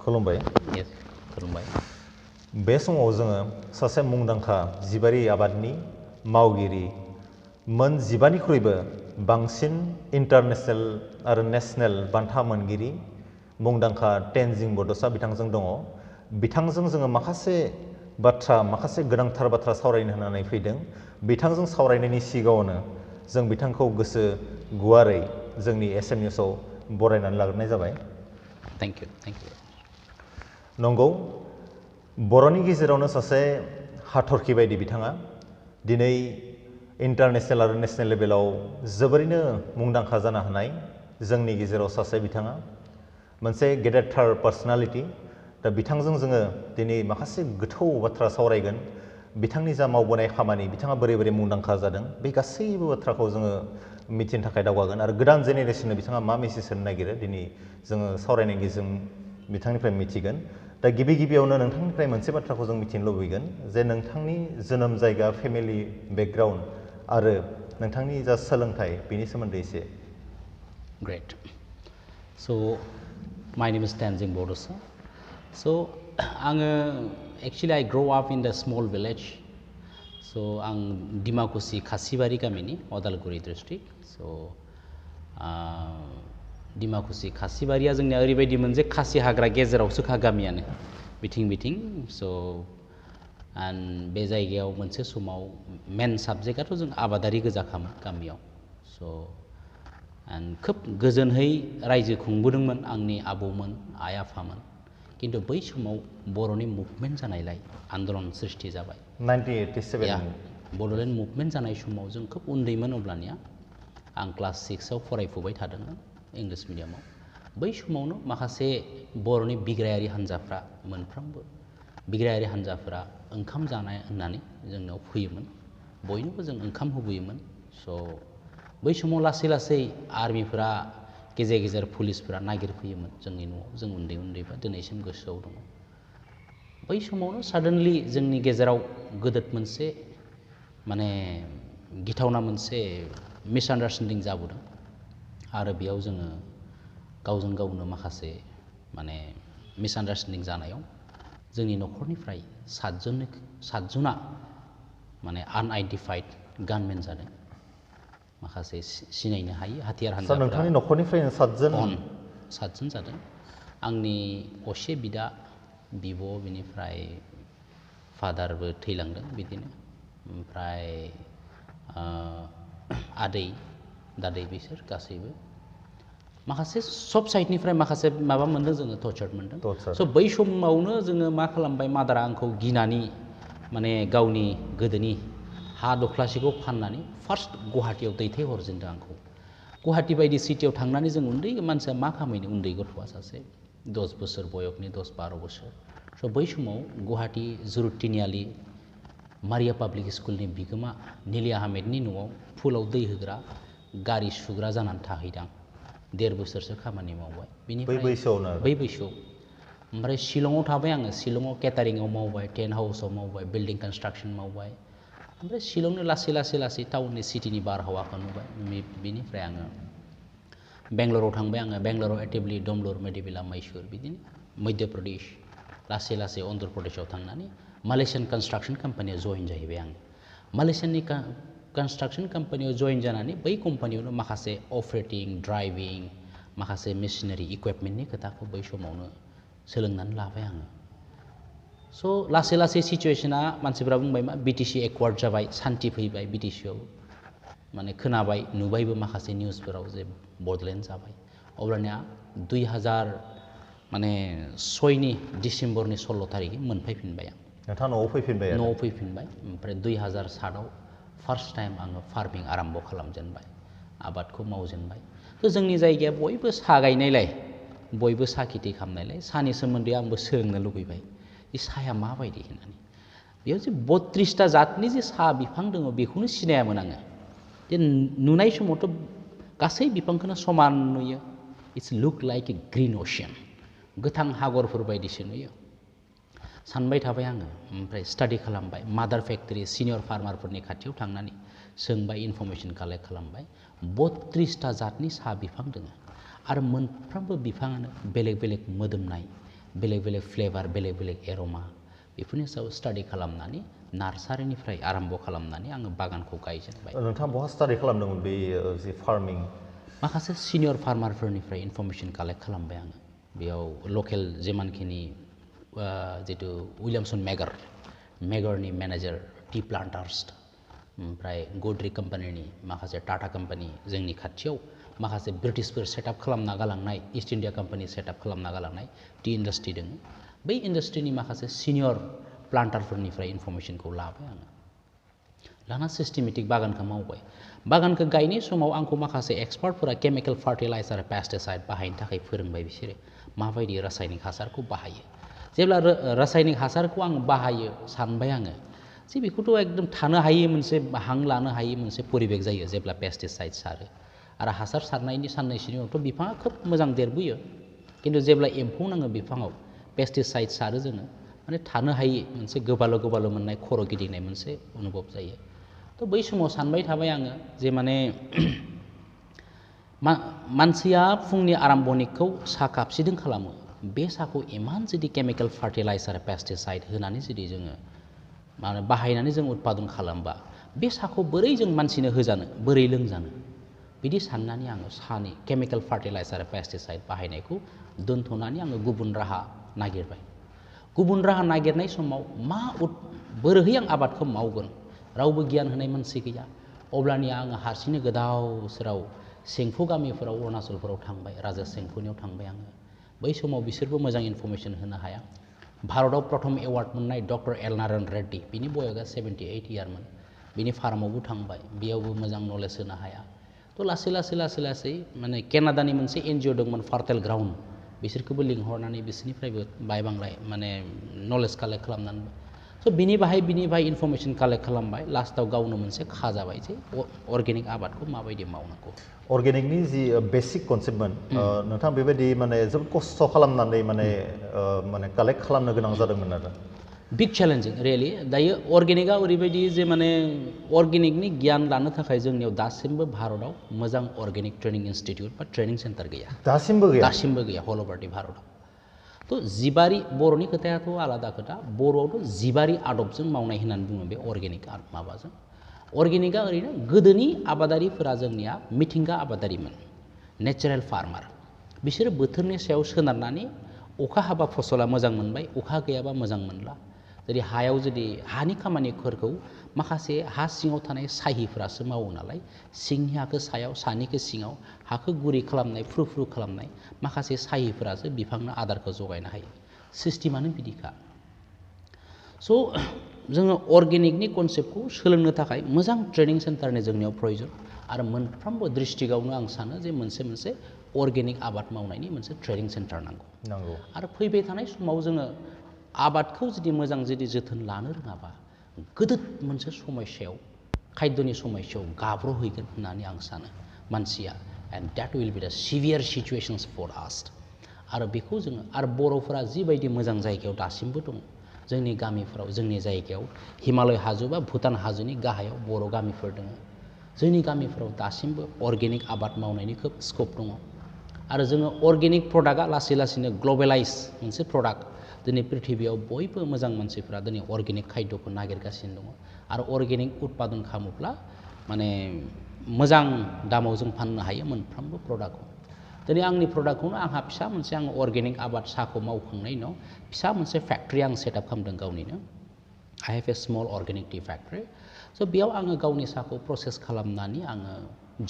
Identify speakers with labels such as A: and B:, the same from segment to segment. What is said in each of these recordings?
A: खुलुमबाय।
B: Yes, खुलुमबाय।
A: बे समाव जोङो सासे मुंदांखा जिबारि आबादनि मावगिरि मोन 15निख्रुइबो बांसिन इन्टारनेशनेल आरो नेशनेल बान्था मोनगिरि मुंदांखा तेनजिं बड'सा बिथांजों दङ। बिथांजों जोङो माखासे गोनांथार बाथ्रा सावरायनो होननानै फैदों। बिथांजों सावरायनायनि सिगाङावनो जों बिथांखौ गोसो गुवारै जोंनि एसएम निउसआव बरायनानै लाग्रोनाय जाबाय।
B: Thank you.
A: नंगौ, बर'नि गेजेरावनो सासे हाथरखि बायदि बिथाङा दिनै इन्टारनेशनेल आरो नेशनेल लेभेलाव जोबोरैनो मुंदांखा जानो हानाय जोंनि गेजेराव सासे बिथाङा मोनसे गेदेरथार पार्सनालिटि। दा बिथांजों जोङो दिनै माखासे गोथौ बाथ्रा सावरायगोन। बिथांनि जा मावबोनाय खामानि, बिथाङा बोरै मुंदांखा जादों, बे गासैबो बाथ्राखौ जोङो मिथिनो थाखाय दावगागोन आरो गोदान जेनेरेसननो बिथाङा मा मेसेज होनो नागिरो दिनै जोङो सावरायनायनि गेजेरजों बिथांनिफ्राय मिथिगोन। दा गिबियावनो नोंथांनिफ्राय मोनसे बाथ्राखौ जों मिथिनो लुबैगोन जे नोंथांनि जोनोम जायगा, फेमिलि बेकग्राउन्ड आरो नोंथांनि जा सोलोंथाइ बेनि सोमोन्दै एसे।
B: Great. So, my name is Tenzing Bodosa. So, actually I grow up in the small village. So, आं दिमाकुसि खासिबारि गामिनि अदालगुरि डिस्ट्रिक्ट। So, दिमाकुसि खासिबारिया जोंनिया ओरैबायदि मोनसे खासि हाग्रा गेजेरावसोखा गामियानो बिथिं। So, and बे जायगायाव मोनसे समाव मेन साबजेक्टआथ' जों आबादारि गोजाखामोन गामियाव। So, and खोब गोजोनहै रायजो खुंबोदोंमोन आंनि आबौमोन, आइ आफामोन। किन्तु बै समाव बर'नि मुभमेन्ट जानायलाय आन्दलन सृष्टि जाबाय।
A: 1987
B: बड'लेण्ड मुभमेन्ट जानाय समाव जों खोब उन्दैमोन अब्लानिया। आं क्लास 6आव फरायफुबाय थादोंमोन इंलिस मिडियामाव। बै समावनो माखासे बर'नि बिग्रायारि हान्जाफ्रा मोनफ्रोमबो बिग्रायारि हान्जाफोरा ओंखाम जानाय होननानै जोंनाव फैयोमोन। बयनोबो जों ओंखाम होबोयोमोन। स' बै समाव लासै आर्मिफोरा गेजेर पुलिसफोरा नागिरफैयोमोन जोंनि न'आव। जों उन्दैबा दिनैसिम गोसोआव दङ। बै समावनो साडेनलि जोंनि गेजेराव गोदोत मोनसे माने गिथावना मोनसे मिसआन्डारस्टेन्डिं जाबोदों आरो बेयाव जोङो गावजों गावनो माखासे माने मिसआन्डारस्टेन्डिं जानायाव जोंनि न'खरनिफ्राय 7 जना माने आनआइडेन्टिफाइड गानमेन जादों। माखासे सिनायनो हायै हाथियार हान्जाफोरा।
A: नोंथांनि न'खरनिफ्रायनो
B: 7 जन जादों। आंनि असे बिदा, बिब', बिनिफ्राय फादारबो थैलांदों बिदिनो। ओमफ्राय आदै, दादै बिसोर गासैबो माखासे सब साइडनिफ्राय माखासे माबा मोनदों जोङो टर्चार मोनदों। स' बै समावनो जोङो मा खालामबाय, मादारा आंखौ गिनानै माने गावनि गोदोनि हा दख्लासेखौ फाननानै फार्स्ट गुवाहाटियाव दैथायहरजेनदों आंखौ। गुवाहाटि बायदि सिटियाव थांनानै जों उन्दै मानसिया मा खामायनो, उन्दै गथ'आ सासे 10 बोसोर बयसनि 10-12 बोसोर। स' बै समाव गुवाहाटि जुरुड तिनिआलि मारिया पाब्लिक स्कुलनि बिगोमा निलि आहमेदनि न'आव फुलाव दै होग्रा, गारि सुग्रा जानानै थाहैदां। 1.5 बोसोरसो खामानि मावबाय।
A: बै बैसोआव
B: ओमफ्राय शिलंआव थाबाय आङो। शिलंआव केटारिंआव मावबाय, टेन्ट हाउसआव मावबाय, बिल्डिं कनस्ट्राक्सन मावबाय। ओमफ्राय शिलंनि लासै टाउननि सिटिनि बारहावाखौ नुबाय। बिनिफ्राय आङो बेंगलराव थांबाय। बेंगलराव एटिबलि, दमलुर, मेडिबिला, मैसुर, बिदिनो मध्य प्रदेश, लासै अन्ध्र प्रदेशआव थांनानै मालयसियान कनस्ट्राक्सन कम्पानियाव जइन जाहैबाय आं। मालयसियाननि कनस्ट्राक्सन कम्पानियाव जइन जानानै बै कम्पानियावनो माखासे अपारेटिं, ड्राइभिं, माखासे मेसिनारि इकुइपमेन्टनि खोथाखौ बै समावनो सोलोंनानै लाबाय आङो। स' लासै सिचुवेसना मानसिफ्रा बुंबाय मा बिटिसि एकवार्ड जाबाय, सान्थि फैबाय बिटिसिआव। माने खोनाबाय, नुबायबो माखासे निउसफोराव जे बड'लेण्ड जाबाय। अब्लानिया 2006नि डिसेम्बरनि 16 थारिखै मोनफैफिनबाय आं।
A: नोंथाङा न'आव फैफिनबाय?
B: न'आव फैफिनबाय। ओमफ्राय 2007आव फार्स्ट टाइम आङो फार्मिं आराम्भ खालामजेनबाय, आबादखौ मावजेनबाय। थ' जोंनि जायगाया बयबो साहा गायनायलाय, बयबो साहा खेथि खालामनायलाय साहानि सोमोन्दै आंबो सोलोंनो लुबैबाय। बे साहाया माबायदि होननानै। बेयाव जे 32टा जातनि जे साहा बिफां दङ बेखौनो सिनायामोन आङो। जे नुनाय समावथ' गासै बिफांखौनो समान नुयो। It's look like a green ocean, गोथां हागरफोर बायदिसो नुयो। सानबाय थाबाय आङो। ओमफ्राय स्टाडि खालामबाय। मादार फेक्टरि, सिनियर फार्मारफोरनि खाथियाव थांनानै सोंबाय, इनफरमेसन कालेक्ट खालामबाय। 32टा जातनि साहा बिफां दङ आरो मोनफ्रोमबो बिफाङानो बेलेग मोदोमनाय, बेलेग बेलेग फ्लेभार बेलेग बेलेग एर'मा बेफोरनि सायाव स्टाडि खालामनानै नार्सारिनिफ्राय आरम्भ खालामनानै आङो बागानखौ गायजेनबाय।
A: नोंथाङा बहा स्टाडि खालामदोंमोन बे जि फार्मिं?
B: माखासे सिनियर फार्मारफोरनिफ्राय इनफरमेसन कालेक्ट खालामबाय आङो। बेयाव लकेल जेमानखिनि जितु उइलियामसन मेगरनि मेनेजार टी प्लान्टार्स, ओमफ्राय गद्रे कम्पानिनि माखासे टाटा कम्पानि जोंनि खाथियाव माखासे ब्रिटिशफोर सेटआप खालामना गालांनाय, इस्ट इन्डिया कम्पानि सेटआप खालामना गालांनाय टी इन्डास्ट्रि दङ। बै इन्डास्ट्रिनि माखासे सिनियर प्लान्टारफोरनिफ्राय इनफरमेसनखौ लाबाय आङो। लाना सिस्टेमेटिक बागानखौ मावबाय। बागानखौ गायनाय समाव आंखौ माखासे एक्सपार्टफोरा केमिकेल फार्टिलाइजार पेस्टिसाइड बाहायनो थाखाय फोरोंबाय। बिसोरो माबायदि रासायनिक हासारखौ बाहायो। जेब्ला रासायनिक हासारखौ आं बाहायो सानबाय आङो जे बेखौथ' एकदम थानो हायै मोनसे हां लानो हायै मोनसे परिबेक जायो जेब्ला पेस्टिसाइड सारो। आरो हासार सारनायनि साननैसोनि उनावथ' बिफाङा खोब मोजां देरबोयो। खिन्थु जेब्ला एम्फौ नाङो बिफाङाव पेस्टिसाइड सारो जोङो, माने थानो हायै मोनसे गोबाल' गोबाल' मोननाय खर' गिदिंनाय मोनसे अनुभब जायो। थ' बै समाव सानबाय थाबाय आङो जे माने मानसिया फुंनि आराम्भनिकखौ साहा कापसेजों खालामो। बे साहाखौ इमान जुदि केमिकेल फार्टिलाइजार पेस्टिसाइड होनानै जुदि जोङो बाहायनानै जों उत्पादन खालामबा बे साहाखौ बोरै जों मानसिनो होजानो, बोरै लोंजानो, बिदि साननानै आङो साहानि केमिकेल फार्टिलाइजार पेस्टिसाइड बाहायनायखौ दोनथ'नानै आङो गुबुन राहा नागिरबाय। गुबुन राहा नागिरनाय समाव बोरैहै आं आबादखौ मावगोन, रावबो गियान होनाय मानसि गैया। अब्लानिया आङो हारसिंनो गोदाव सोराव सेंफु गामिफोराव अरुणाचलफोराव थांबाय, राजा सेंफुनियाव थांबाय आङो। बै समाव बिसोरबो मोजां इनफरमेसन होनो हाया। भारताव प्रथम एवार्ड मोननाय डक्टर एल नारायण रेड्डी, बिनि बयसा 78 इयारमोन, बिनि फार्मावबो थांबाय, बेयावबो मोजां नलेज होनो हाया। थ' लासै माने केनाडानि मोनसे NGO दंमोन फार्टाइल ग्राउन्ड, बिसोरखौबो लिंहरनानै बिसोरनिफ्रायबो बाय माने नलेज कालेक्ट खालामनानै स' बिनि बाहाय इनफरमेसन कालेक्ट खालामबाय। लास्टआव गावनो मोनसे खाजाबाय जे अर्गेनिक आबादखौ माबायदि मावनांगौ।
A: अर्गेनिकनि जि बेसिक कनसेप्टमोन, नोंथाङा बेबायदि माने जोबोद खस्थ' खालामनानै माने कालेक्ट खालामनो गोनां जादोंमोन आरो।
B: Big challenging really. दायो अर्गेनिकआ ओरैबायदि जे माने अर्गेनिकनि गियान लानो थाखाय जोंनियाव दासिमबो भारताव मोजां अर्गेनिक ट्रेनिं इनस्टिट्युट बा ट्रेनिं सेन्टार गैया। दासिमबो गैया हल अभार दि भारताव। थ' जिबारि, बर'नि खोथायाथ' आलादा खोथा, बर'आवथ' जिबारि आदबजों मावनाय होननानै बुङो बे अर्गेनिक माबाजों। अर्गेनिकआ ओरैनो गोदोनि आबादारिफोरा जोंनिया मिथिंगा आबादारिमोन, नेचारेल फार्मार। बिसोरो बोथोरनि सायाव सोनारनानै अखा हाबा फसला मोजां मोनबाय, अखा गैयाबा मोजां मोनला। जुदि हायाव जुदि हानि खामानिफोरखौ माखासे हा सिङाव थानाय साहिफ्रासो मावो नालाय, सिंनि हाखौ सायाव, सानिखौ सिङाव, हाखौ गुरै खालामनाय, फ्रु खालामनाय माखासे साहिफ्रासो बिफांनो आदारखौ जगायनो हायो। सिस्टेमानो बिदिखा। स' जोङो अर्गेनिकनि कनसेप्टखौ सोलोंनो थाखाय मोजां ट्रेनिं सेन्टारनि जोंनियाव प्रयजन। आरो मोनफ्रोमबो डिस्ट्रिक्टआवनो आं सानो जे मोनसे अर्गेनिक आबाद मावनायनि मोनसे ट्रेनिं सेन्टार नांगौ। आरो फैबाय थानाय समाव जोङो आबादखौ जुदि मोजां जोथोन लानो रोङाबा गोदोद मोनसे समस्यायाव, खायद'नि समस्यायाव गाब्र'हैगोन होननानै आं सानो मानसिया। एन्ड द्याट उइल बि दा सिभियार सिचुवेसन्स फर आस। आरो बेखौ जोङो, आरो बर'फोरा जिबायदि मोजां जायगायाव दासिमबो दङ, जोंनि गामिफोराव, जोंनि जायगायाव हिमालय हाजो बा भुटान हाजोनि गाहायाव बर' गामिफोर दङ। जोंनि गामिफोराव दासिमबो अर्गेनिक आबाद मावनायनि खोब स्कप दङ। आरो जोङो अर्गेनिक प्रडाक्टआ लासैनो ग्लबेलाइज मोनसे प्रडाक्ट। दिनै प्रिथिबियाव बयबो मोजां मानसिफ्रा दिनै अर्गेनिक खायद'खौ नागिरगासिनो दङ। आरो अर्गेनिक उत्पादन खालामोब्ला माने मोजां दामाव जों फाननो हायो मोनफ्रोमबो प्रडाक्टखौ। दिनै आंनि प्रडाक्टखौनो आंहा फिसा मोनसे आं अर्गेनिक आबाद साहाखौ मावखांनायनि उनाव फिसा मोनसे फेक्ट्रि आं सेटआप खालामदों गावनिनो। I have a small organic tea factory. स' बेयाव आङो गावनि साहाखौ प्रसेस खालामनानै आङो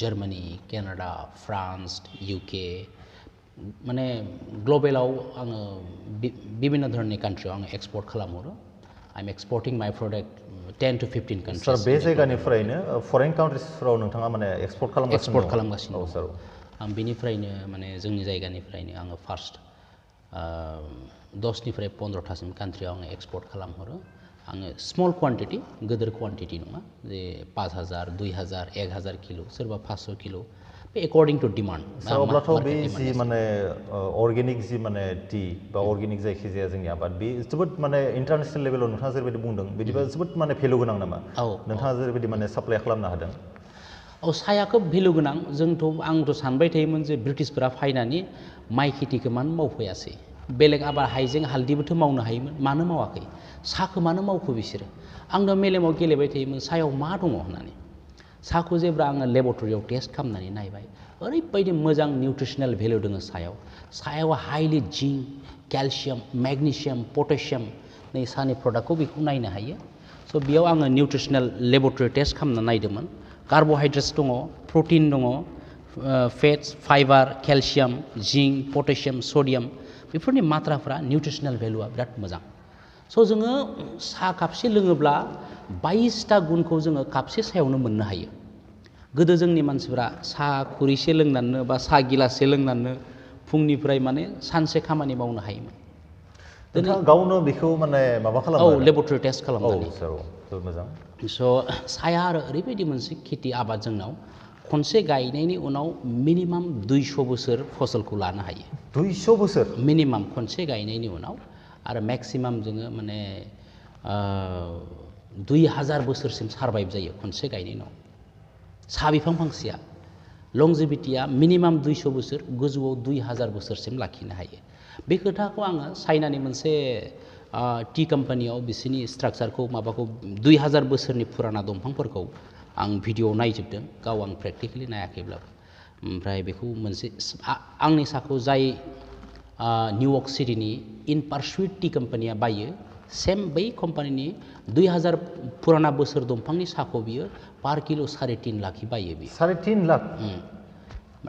B: जार्मानि, केनाडा, फ्रान्स, UK, माने ग्लबेलाव आङो बिभिन्न धरननि कान्ट्रियाव आङो एक्सपर्ट खालामहरो। आइ एम एक्सपर्टिं माइ प्रडाक्ट 10 to 15 कान्ट्रिस।
A: सार, बे जायगानिफ्रायनो फरेन कान्ट्रिसफोराव नोंथाङा माने एक्सपर्ट खालामगासिनो
B: दं। सार, आं बिनिफ्रायनो माने जोंनि जायगानिफ्रायनो आङो फार्स्ट 10निफ्राय 15थासिम कान्ट्रियाव आङो एक्सपर्ट खालामहरो। आङो स्मल कुवान्टिटि, गोदोर कुवान्टिटि नङा, जे 5000, 2000, 1000 किल', सोरबा 500 किल', बे एकर्डिं टु डिमान्ड।
A: अब्लाथ' बे जि माने अर्गेनिक जि माने टि बा अर्गेनिक जायखिजाया जोंनि आबाद, बे जोबोद माने इन्टारनेसनेल लेभेलाव नोंथाङा जेरैबायदि बुंदों, बिदिबा जोबोद माने भेलु गोनां नामा? नोंथाङा जेरैबायदि माने साप्लाइ खालामनो हादों।
B: साहाया खोब भेलु गोनां। आंथ' सानबाय थायोमोन जे ब्रिटिशफोरा फैनानै माइ खेथिखौ मानो मावफैयासै। बेलेग आबाद हाइजें हालदैबोथ' मावनो हायोमोन मानो मावाखै साहाखौ मानो मावखो बिसोरो आंनाव मेलेमाव गेलेबाय थायोमोन सायाव मा दङ होननानै साहाखौ जेब्ला आङो लेबरेटरियाव टेस्ट खालामनानै नायबाय ओरैबायदि मोजां निउट्रिसनेल भेलु दङ सायाव हाइलि जिंक केलसियाम मेगनेसियाम पटेसियाम नै साहानि प्रडाक्टखौ बेखौ नायनो हायो स' बेयाव आङो निउट्रिसनेल लेबरेटरि टेस्ट खालामना नायदोंमोन कार्ब'हाइड्रेट्स दङ प्रटिन दङ फेट्स फाइबार केलसियाम जिंक पटेसियाम सडियाम बेफोरनि मात्राफ्रा निउट्रिसनेल भेलुआ बिराद मोजां स' जोङो साहा कापसे लोङोब्ला 22टा गुनखौ जोङो कापसे सायावनो मोननो हायो गोदो जोंनि मानसिफ्रा साहा खुरैसे लोंनानैनो बा साहा गिलाससे लोंनानैनो फुंनिफ्राय माने सानसे खामानि मावनो हायोमोन
A: नोंथाङा गावनो बेखौ माने माबा खालामो
B: औ लेबरेटरि टेस्ट खालामनानै
A: जोबोद मोजां
B: स' साया आरो ओरैबायदि मोनसे खेथि आबाद जोंनाव खनसे गायनायनि उनाव मिनिमाम 200 बोसोर फसलखौ लानो हायो
A: 200 बोसोर
B: मिनिमाम खनसे गायनायनि उनाव आरो मेक्सिमाम जोङो माने 2000 बोसोरसिम सारभाइभ जायो खनसे गायनायनि उनाव साहा बिफां फांसेया लंजिभिटिया मिनिमाम 200 बोसोर गोजौआव 2000 बोसोरसिम लाखिनो हायो बे खोथाखौ आङो चाइनानि मोनसे टि कम्पानियाव बिसोरनि स्ट्राक्चारखौ माबाखौ 2000 बोसोरनि फुराना दंफांफोरखौ आं भिडिअ'आव नायजोबदों गाव आं प्रेक्टिकेलि नायाखैब्लाबो ओमफ्राय बेखौ मोनसे आंनि साहाखौ जाय निउयर्क सिटिनि इन पार्सुइट टि कम्पानिया बायो सेम बै कम्पानिनि 2000 फुराना बोसोर दंफांनि साहाखौ बियो पार किल' 3.5 लाखि बायो बियो
A: 3.5 लाख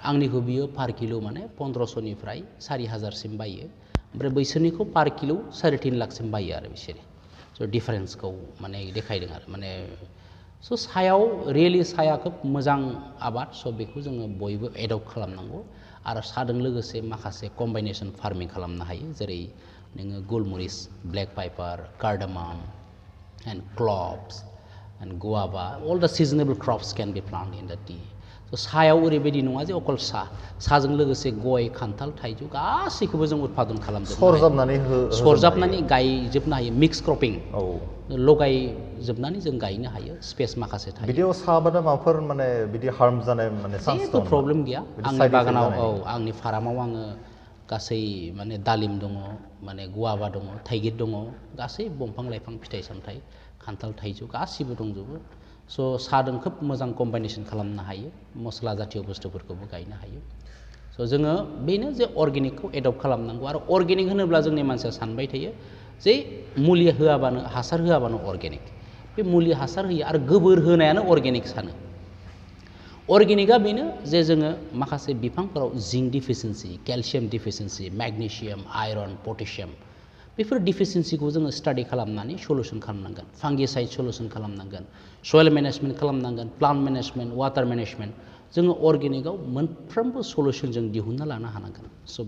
B: आंनिखौ बियो पार किल' माने 1500निफ्राय 4000सिम बायो ओमफ्राय बैसोरनिखौ पार किल' 3.5 लाखसिम बायो आरो बिसोरो स' डिफारेन्सखौ माने देखायदों आरो माने स' सायाव रियेलि साया खोब मोजां आबाद स' बेखौ जोङो बयबो एडप्ट खालामनांगौ आरो साहाजों लोगोसे माखासे कम्बाइनेसन फार्मिं खालामनो हायो जेरै नोङो गलमरिस black pepper cardamom and cloves and guava all the seasonal crops can be plant in the tea स' सायाव ओरैबायदि नङा जे अकल साहाजों लोगोसे गय खान्थाल थाइजौ गासैखौबो जों उत्पादन
A: सरजाबनानै
B: गायजोबनो हायो मिक्स क्रपिं लगायजोबनानै जों गायनो हायो स्पेस माखासे थायो
A: बिदियाव साहा आबादा माबाफोर माने बिदि हार्म जानाय माने चान्स दं
B: जेबो प्रब्लेम गैया आंनि बागानाव आंनि फार्माव आङो गासै माने दालिम दङ माने गुआभा दङ थाइगिर दङ गासै दंफां लाइफां फिथाइ सामथाइ खान्थाल थाइजौ गासिबो दंजोबो स' साहाजों खोब मोजां कम्बाइनेसन खालामनो हायो मस्ला जातीय बुस्थुफोरखौबो गायनो हायो स' जोङो बेनो जे अर्गेनिकखौ एडप्ट खालामनांगौ आरो अर्गेनिक होनोब्ला जोंनि मानसिया सानबाय थायो जे मुलि होआबानो हासार होआबानो अर्गेनिक बे मुलि हासार होयो आरो गोबोर होनायानो अर्गेनिक सानो अर्गेनिकआ बेनो जे जोङो माखासे बिफांफोराव जिंक डिफिसियेन्सि केलसियाम डिफिसियेन्सि मेगनेसियाम आयरन पटेसियाम बेफोर डिफिसियेन्सिखौ जोङो स्टाडि खालामनानै सलुसन खालामनांगोन फांगिसाइड सलुसन खालामनांगोन सयल मेनेजमेन्ट खालामनांगोन प्लान्ट मेनेजमेन्ट वाटार मेनेजमेन्ट जोङो अर्गेनिकआव मोनफ्रोमबो सलुसन जों दिहुनना लानो हानांगोन स'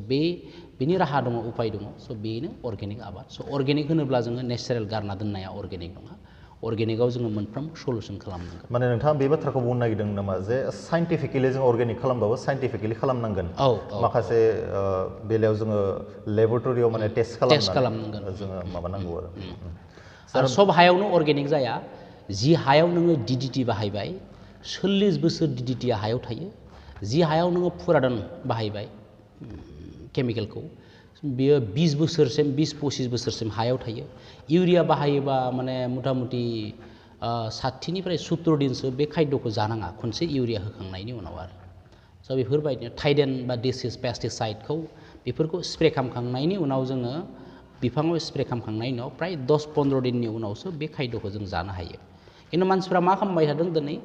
B: बेनि राहा दङ उपाय दङ स' बेनो अर्गेनिक आबाद स' अर्गेनिक होनोब्ला जोङो नेचारेल गारना दोननाया अर्गेनिक नङा अर्गेनिकआव जोङो मोनफ्रोम सलुसन खालामनांगोन
A: माने नोंथाङा बे बाथ्राखौ बुंनो नागिरदों नामा जे साइन्टिफिकेलि जों अर्गेनिक खालामबाबो साइन्टिफिकेलि खालामनांगोन माखासे बेलायाव जोङो लेबरेटरियाव माने टेस्ट खालामनांगोन जोङो माबानांगौ
B: आरो सब हायावनो अर्गेनिक जाया जि हायाव नोङो DDT बाहायबाय 40 बोसोर DDTआ हायाव थायो जि हायाव नोङो फुरादन बाहायबाय केमिकेलखौ बियो 20 बोसोरसिम 20-25 बोसोरसिम हायाव थायो इउरिया बाहायोबा माने मथा मथि 60निफ्राय 70 दिनसो बे खायद'खौ जानाङा खनसे इउरिया होखांनायनि उनाव आरो स' बेफोरबायदिनो थाइडेन बा डिसिस पेस्टिसाइडखौ बेफोरखौ स्प्रे खालामखांनायनि उनाव जोङो बिफाङाव स्प्रे खालामखांनायनि उनाव प्राय 10-15 दिननि उनावसो बे खायद'खौ जों जानो हायो खिन्थु मानसिफ्रा मा खालामबाय थादों दिनै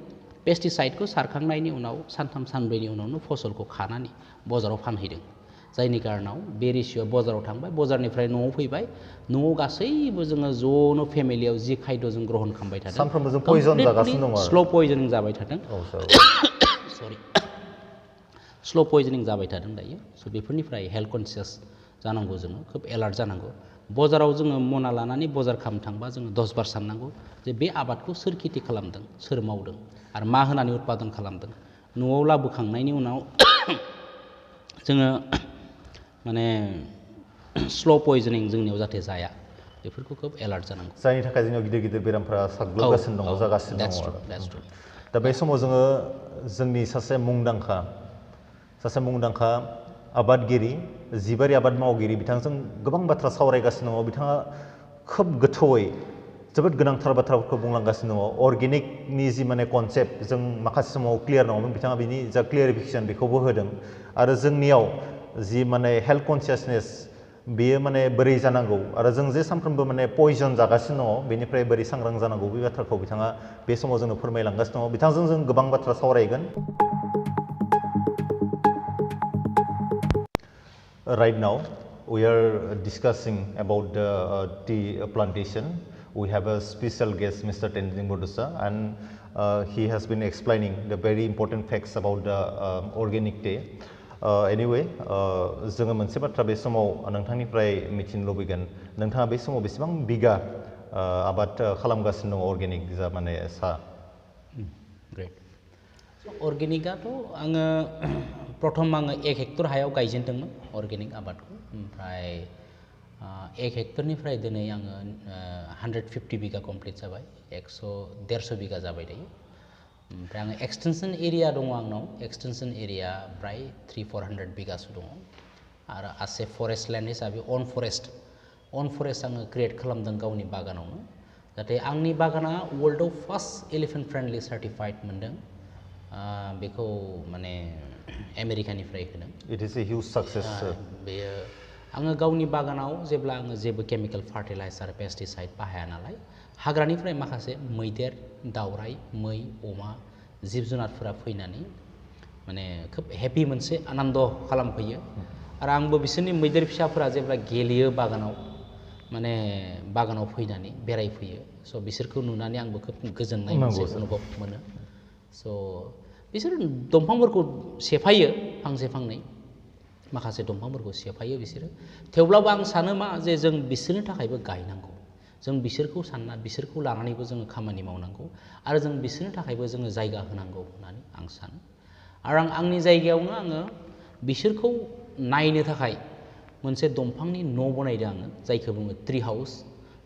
B: पेस्टिसाइडखौ सारखांनायनि उनाव सानथाम सानब्रैनि उनावनो फसलखौ खानानै बाजाराव फानहैदों जायनि कारनाव बे रेसिय'आ बाजाराव थांबाय बाजारनिफ्राय न'आव फैबाय न'आव गासैबो जोङो ज'नो फेमिलियाव जि खायद' जों ग्रहन खालामबाय थादों
A: सानफ्रोमबो जों पयजन जागासिनो दङ
B: स्ल' पयजनिं जाबाय थादों सरि स्ल' पयजनिं जाबाय थादों दायो स' बेफोरनिफ्राय हेल्थ कनसियास जानांगौ जोङो खोब एलार्ट जानांगौ बाजाराव जोङो मना लानानै बाजार खालामनो थांबा जोङो 10 बार साननांगौ जे बे आबादखौ सोर खेथि खालामदों सोर मावदों आरो मा होनानै उत्पादन खालामदों न'आव लाबोखांनायनि उनाव जोङो माने स्ल' पयजनिं जोंनियाव जाहाथे जाया बेफोरखौ खोब एलार्ट जानांगौ
A: जायनि थाखाय जोंनियाव गिदिर गिदिर बेरामफोरा साग्लोबगासिनो दङ जागासिनो दङ दा बे समाव जोङो जोंनि सासे मुंदांखा आबादगिरि जिबारि आबाद मावगिरि बिथांजों गोबां बाथ्रा सावरायगासिनो दङ बिथाङा खोब गोथौयै जोबोद गोनांथार बाथ्राफोरखौ बुंलांगासिनो दङ अर्गेनिकनि जि माने कनसेप्ट जों माखासे समाव क्लियार नङामोन बिथाङा बिनि जा क्लियारिफिकेसन बेखौबो होदों आरो जोंनियाव जि माने हेल्थ कनसियासनेस बेयो माने बोरै जानांगौ आरो जों जे सानफ्रोमबो माने पयजन जागासिनो दङ बेनिफ्राय बोरै सांग्रां जानांगौ बे बाथ्राखौ बिथाङा बे समाव जोंनो फोरमायलांगासिनो दङ बिथांजों जों गोबां बाथ्रा सावरायगोन Right now, we are discussing about the tea plantation. We have a special guest, Mr. Tenzing Bodusa, and he has been explaining the very important facts about the organic tea. Anyway, जोङो मोनसे बाथ्रा बे समाव नोंथांनिफ्राय मिथिनो लुबैगोन नोंथाङा बे समाव बेसेबां बिगा आबाद खालामगासिनो दङ अर्गेनिक जा माने सा
B: ग्रेट अर्गेनिकआथ' आङो प्रथम आङो 1 हेक्टर हायाव गायजेनदोंमोन अर्गेनिक आबादखौ ओमफ्राय 1 हेक्टरनिफ्राय दिनै आङो 150 बिगा कमप्लिट जाबाय 150 बिगा जाबाय दायो ओमफ्राय आङो एक्सटेनसन एरिया दङ आंनाव एक्सटेनसन एरिया प्राय 300-400 बिगासो दङ आरो आसे फरेस्ट लेन्ड हिसाबै अन फरेस्ट आङो क्रिएट खालामदों गावनि बागानावनो जाहाथे आंनि बागाना वर्ल्डआव फार्स्ट एलिफेन्ट फ्रेन्डलि सार्टिफाइड मोनदों बेखौ माने आमेरिकानिफ्राय होदों
A: it is a huge success
B: बेयो आङो गावनि बागानाव जेब्ला आङो जेबो केमिकेल फार्टिलाइजार पेस्टिसाइड बाहाया नालाय हाग्रानिफ्राय माखासे मैदेर दावराइ मै अमा जिब जुनारफोरा फैनानै माने खोब हेपि मोनसे आनन्द खालामफैयो आरो आंबो बिसोरनि मैदेर फिसाफोरा जेब्ला गेलेयो बागानाव माने बागानाव फैनानै बेरायफैयो स' बिसोरखौ नुनानै आंबो खोब गोजोननाय मोनसे अनुभब मोनो स' बिसोर दंफांफोरखौ सेफायो फांसे फांनै माखासे दंफांफोरखौ सेफायो बिसोरो थेवब्लाबो आं सानो मा जे जों बिसोरनि थाखायबो गायनांगौ जों बिसोरखौ सानना बिसोरखौ लानानैबो जोङो खामानि मावनांगौ आरो जों बिसोरनि थाखायबो जोङो जायगा होनांगौ होननानै आं सानो आरो आंनि जायगायावनो आङो बिसोरखौ नायनो थाखाय मोनसे दंफांनि न' बनायदों आङो जायखौ बुङो ट्री हाउस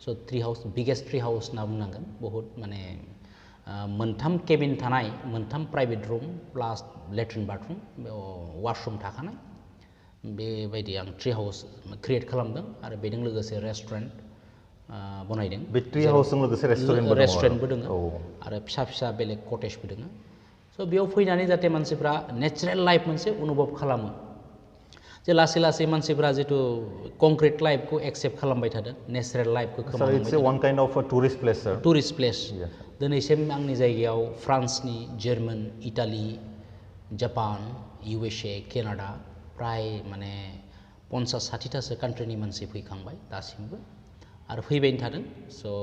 B: स' tree house biggest tree house होनना बुंनांगोन बहुत माने मोनथाम केबिन थानाय मोनथाम प्राइभेट रुम प्लास लेट्रिन बाथरुम वाशरुम थाखानाय बेबायदि आं ट्री हाउस क्रिएट खालामदों आरो बेजों लोगोसे रेस्टुरेन्ट बनायदों
A: बे ट्री हाउसजों लोगोसे
B: रेस्टुरेन्टबो दङ आरो फिसा फिसा बेलेग कटेजबो दङ स' बेयाव फैनानै जाहाथे मानसिफ्रा नेचारेल लाइफ मोनसे अनुभब खालामो जे लासै लासै मानसिफ्रा जिथु कंक्रिट लाइफखौ एक्सेप्ट खालामबाय थादों नेचारेल लाइफखौ टुरिस्ट प्लेस दिनैसिम आंनि जायगायाव फ्रान्सनि German Italy Japan USA Canada प्राय माने 50-60थासो कान्ट्रिनि मानसि फैखांबाय दासिमबो आरो फैबायनो थादों स'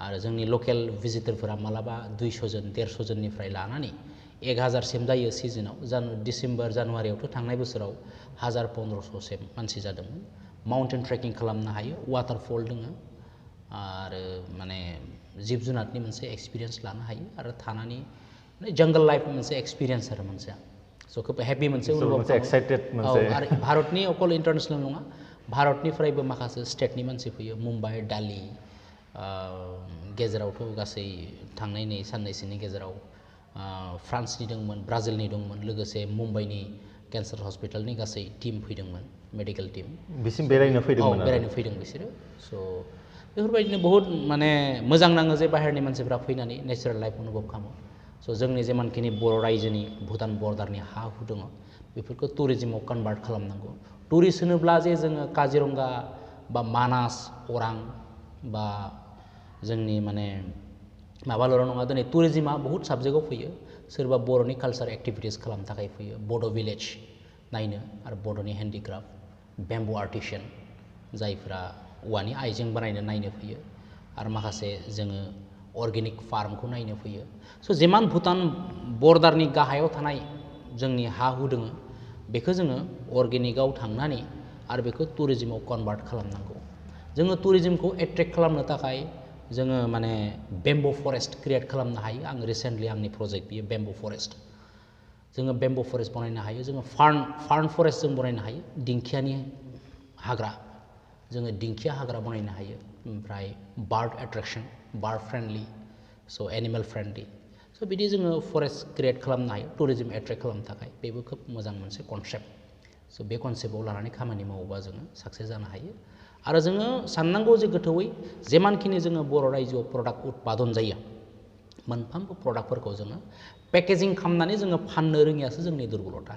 B: आरो जोंनि लकेल भिजिटरफोरा मालाबा 200 जन 150 जननिफ्राय लानानै 1000सिम जायो सिजनाव डिसेम्बर जानुवारियावथ' थांनाय बोसोराव 1500-1600 मानसि जादोंमोन माउन्टेन ट्रेकिं खालामनो हायो वाटारफल दङ आरो माने जिब जुनारनि मोनसे एक्सपिरियेन्स लानो हायो आरो थानानै जंगल लाइफ मोनसे एक्सपिरियेन्स आरो मोनसे स' खोब हेपि मोनसे आरो भारतनि अकल इन्टारनेसनेल नङा भारतनिफ्रायबो माखासे स्टेटनि मानसि फैयो मुम्बाइ दिल्ली गेजेरावथ' गासै थांनाय नै साननैसोनि गेजेराव फ्रान्सनि दंमोन ब्राजिलनि दंमोन लोगोसे मुम्बाइनि केन्सार हस्पिटालनि गासै टिम फैदोंमोन मेडिकेल टिम
A: बिसिम बेरायनो
B: फैदों बिसोरो स' बेफोरबायदिनो बहुत माने मोजां नाङो जे बाहेरनि मानसिफ्रा फैनानै नेचारेल लाइफ अनुभब खालामो स' जोंनि जेमानखिनि बर' रायजोनि भुटान बर्डारनि हा हु दङ बेफोरखौ टुरिजिमाव कनभार्ट खालामनांगौ टुरिस्ट होनोब्ला जे जोङो काजिरंगा बा मानास अरां बा जोंनि माने माबाल' नङा दिनै टुरिजिमा बहुत साबजेक्टआव फैयो सोरबा बर'नि कालचार एक्टिभिटिस खालामनो थाखाय फैयो बड' भिलेज नायनो आरो बड'नि हेन्डिक्राफ्ट बेम्बु आर्टिसियान जायफ्रा औवानि आइजें बानायनो नायनो फैयो आरो माखासे जोङो अर्गेनिक फार्मखौ नायनो फैयो स' जेमान भुटान बर्डारनि गाहायाव थानाय जोंनि हा हु दङ बेखौ जोङो अर्गेनिकआव थांनानै आरो बेखौ टुरिजिमाव कनभार्ट खालामनांगौ जोङो टुरिजिमखौ एट्रेक्ट खालामनो थाखाय जोङो माने बेम्बु फरेस्ट क्रिएट खालामनो हायो आं रिसेन्टलि आंनि प्रजेक्ट बियो बेम्बु फरेस्ट जोङो बेम्बु फरेस्ट बनायनो हायो जोङो फार्न फरेस्ट जों बनायनो हायो दिंखियानि हाग्रा जोङो दिंखिया हाग्रा बनायनो हायो ओमफ्राय बार्ड एट्रेक्सन बार्ड फ्रेन्डलि स' एनिमेल फ्रेन्डलि स' बिदि जोङो फरेस्ट क्रिएट खालामनो हायो टुरिजिम एट्रेक्ट खालामनो थाखाय बेबो खोब मोजां मोनसे कनसेप्ट स' बे कनसेप्टआव लानानै खामानि मावोबा जोङो साक्सेस जानो हायो आरो जोङो साननांगौ जे गोथौयै जेमानखिनि जोङो बर' रायजोआव प्रडाक्ट उत्पादन जायो मोनफ्रोमबो प्रडाक्टफोरखौ जोङो पेकेजिं खालामनानै जोङो फाननो रोङियासो जोंनि दुर्बलता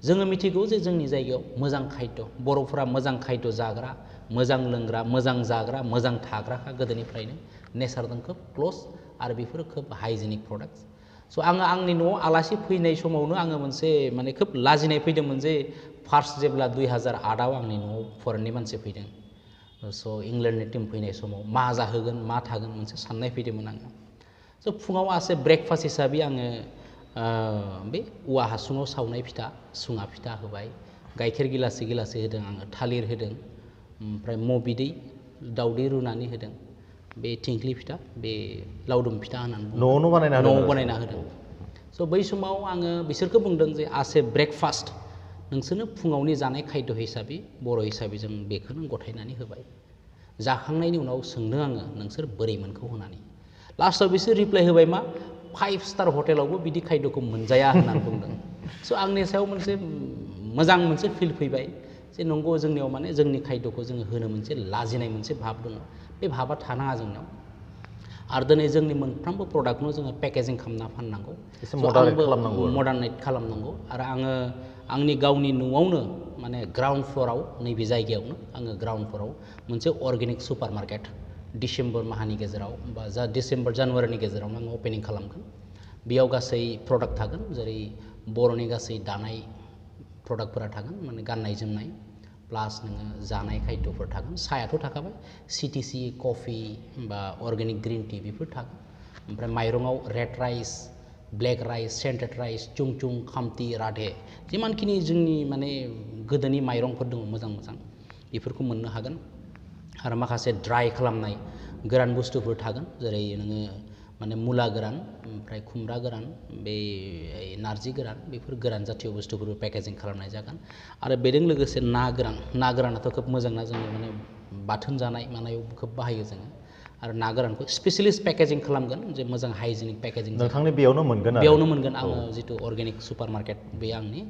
B: जोङो मिथिगौ जे जोंनि जायगायाव मोजां खायद बर'फोरा मोजां खायद जाग्रा मोजां लोंग्रा मोजां जाग्रा मोजां थाग्राखा गोदोनिफ्रायनो नेचारजों खोब क्ल'ज आरो बेफोरो खोब हाइजेनिक प्रडाक्टस स' आङो आंनि न'आव आलासि फैनाय समावनो आङो मोनसे माने खोब लाजिनाय फैदोंमोन जे फार्स्ट जेब्ला 2008आव आंनि न'आव फरेननि मानसि फैदों स' इंलेन्डनि टिम फैनाय समाव मा जाहोगोन मा थागोन मोनसे साननाय फैदोंमोन आङो स' फुङाव आसे ब्रेकफास्ट हिसाबै आङो बे औवा हासुङाव सावनाय फिथा सुङा फिथा होबाय गाइखेर गिलासे गिलासे होदों आङो थालिर होदों ओमफ्राय बिदै दाउदै रुनानै होदों बे थिंख्लि फिथा बे लावदुम फिथा होननानै बुङो न'आव बानायना होदों स' बै समाव आङो बिसोरखौ बुंदों जे आसे ब्रेकफास्ट नोंसोरनो फुङावनि जानाय खायद हिसाबै बर' हिसाबै जों बेखौनो गथायनानै होबाय जाखांनायनि उनाव सोंदों आङो नोंसोर बोरै मोनखौ होनानै लास्टआव बिसोर रिप्लाइ होबाय मा 5 स्टार हटेलावबो बिदि खायदखौ मोनजाया होननानै बुंदों स' आंनि सायाव मोनसे मोजां मोनसे फिल फैबाय जे नंगौ जोंनियाव माने जोंनि खायदखौ जोङो होनो मोनसे लाजिनाय मोनसे भाब दङ बे भाबा थानाङा जोंनाव आरो दिनै जोंनि मोनफ्रोमबो प्रडाक्टनो जोङो पेकेजिं खालामना फाननांगौ मडार्नेट खालामनांगौ आरो आङो आंनि गावनि न'आवनो माने ग्राउन्ड फ्ल'राव नैबे जायगायावनो आङो ग्राउन्ड फ्ल'राव मोनसे अर्गेनिक सुपार मार्केट डिसेम्बर माहानि गेजेराव बा डिसेम्बर जानुवारिनि गेजेरावनो आङो अपेनिं खालामगोन बेयाव गासै प्रडाक्ट थागोन जेरै बर'नि गासै दानाय प्रडाक्टफोरा थागोन माने गाननाय जोमनाय प्लास नोङो जानाय खायदफोर थागोन साहायाथ' थाखाबाय सिटिसि कफि बा अर्गेनिक ग्रिन टि बेफोर थागोन ओमफ्राय माइरङाव red rice black rice scented rice चुंचुं खामति राधे जिमानखिनि जोंनि माने गोदोनि माइरंफोर दङ मोजां मोजां बेफोरखौ मोननो हागोन आरो माखासे ड्राइ खालामनाय गोरान बुस्थुफोर थागोन जेरै नोङो माने मुला गोरान ओमफ्राय खुमब्रा गोरान बे नारजि गोरान बेफोर गोरान जाथिय बुस्थुफोरबो पेकेजिं खालामनाय जागोन आरो बेजों लोगोसे ना गोरानाथ' खोब मोजां ना जोङो माने बाथोन जानाय मानायाव खोब बाहायो जोङो आरो ना गोरानखौ स्पेसियलिस्ट पेकेजिं खालामगोन जे मोजां हाइजेनिक पेकेजिं
A: नोंथांनि बेयावनो मोनगोन
B: आङो जिथु अर्गेनिक सुपार मार्केट बे आंनि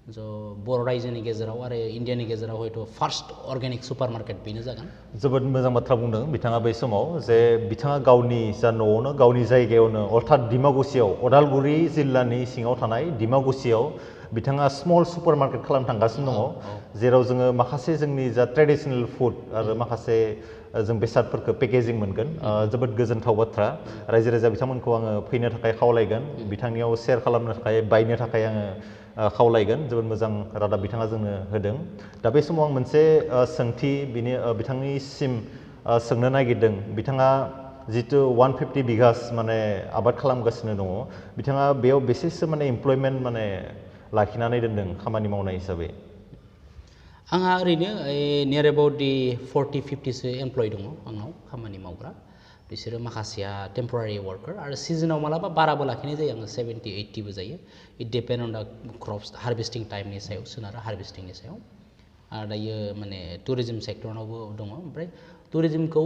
B: ज' बर' रायजोनि गेजेराव आरो इण्डियानि गेजेराव हयथ' फार्स्ट अर्गेनिक सुपार मार्केट बेनो जागोन
A: जोबोद मोजां बाथ्रा बुंदों बिथाङा बै समाव जे बिथाङा गावनि जा न'आवनो गावनि जायगायावनो अर्थात डिमाकुसियाव अदालगुरि जिल्लानि सिङाव थानाय डिमाकुसियाव बिथाङा स्मल सुपार मार्केट खालामनो थांगासिनो दङ जेराव जोङो माखासे जोंनि जा ट्रेडिसनेल फुड आरो माखासे जों बेसादफोरखौ पेकेजिं मोनगोन जोबोद गोजोनथाव बाथ्रा रायजो राजा बिथांमोनखौ आङो फैनो थाखाय खावलायगोन बिथांनियाव शेयार खालामनो थाखाय बायनो थाखाय आङो खावलायगोन जोबोद मोजां रादाब बिथाङा जोंनो होदों दा बे समाव आं मोनसे सोंथि बिथांनिसिम सोंनो नागिरदों बिथाङा जितु 150 बिघास माने आबाद खालामगासिनो दङ बिथाङा बेयाव बेसेसो माने इमप्लयमेन्ट माने लाखिनानै दोनदों खामानि मावनाय हिसाबै
B: आंहा ओरैनो नियार एबाउट 40-50सो एमप्लय दङ आंनाव खामानि मावग्रा बिसोरो माखासेया टेम्परारि वार्कार आरो सिजनाव मालाबा बाराबो लाखिनाय जायो आङो 70-80बो जायो इट डिपेन्ड अन दा क्रप्स हार्भेस्टिं टाइमनि सायाव सोनारो हार्भेस्टिंनि सायाव आरो दायो माने टुरिजम सेक्टरावबो दङ ओमफ्राय टुरिजमखौ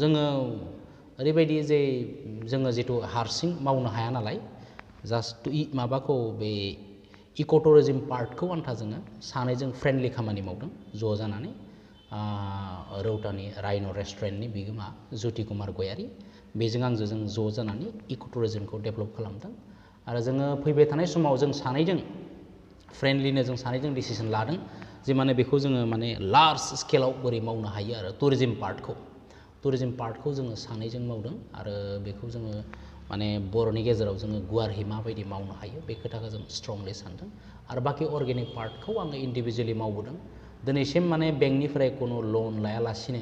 B: जोङो ओरैबायदि जे जोङो जिथु हारसिं मावनो हाया नालाय जास्ट माबाखौ बे इक' टुरिजम पार्टखौ आन्था जोङो सानैजों फ्रेन्डलि खामानि मावदों ज' जानानै रौतानि राइन' रेस्टुरेन्टनि बिगोमा ज्योति कुमार गयारि बेजों आंजों जों ज' जानानै इक' टुरिजमखौ डेभेलप खालामदों आरो जोङो फैबाय थानाय समाव जों सानैजों फ्रेन्डलिनो जों सानैजों डिसिसन लादों जे माने बेखौ जोङो माने लार्ज स्केलाव बोरै मावनो हायो आरो टुरिजम पार्टखौ जोङो सानैजों मावदों आरो बेखौ जोङो माने बर'नि गेजेराव जोङो गुवारहै माबायदि मावनो हायो बे खोथाखौ जों स्ट्रंलि सानदों आरो बाखि अर्गेनिक पार्टखौ आङो इन्डिभिजुवेलि मावबोदों दिनैसिम माने बेंकनिफ्राय खुनु लन लायालासिनो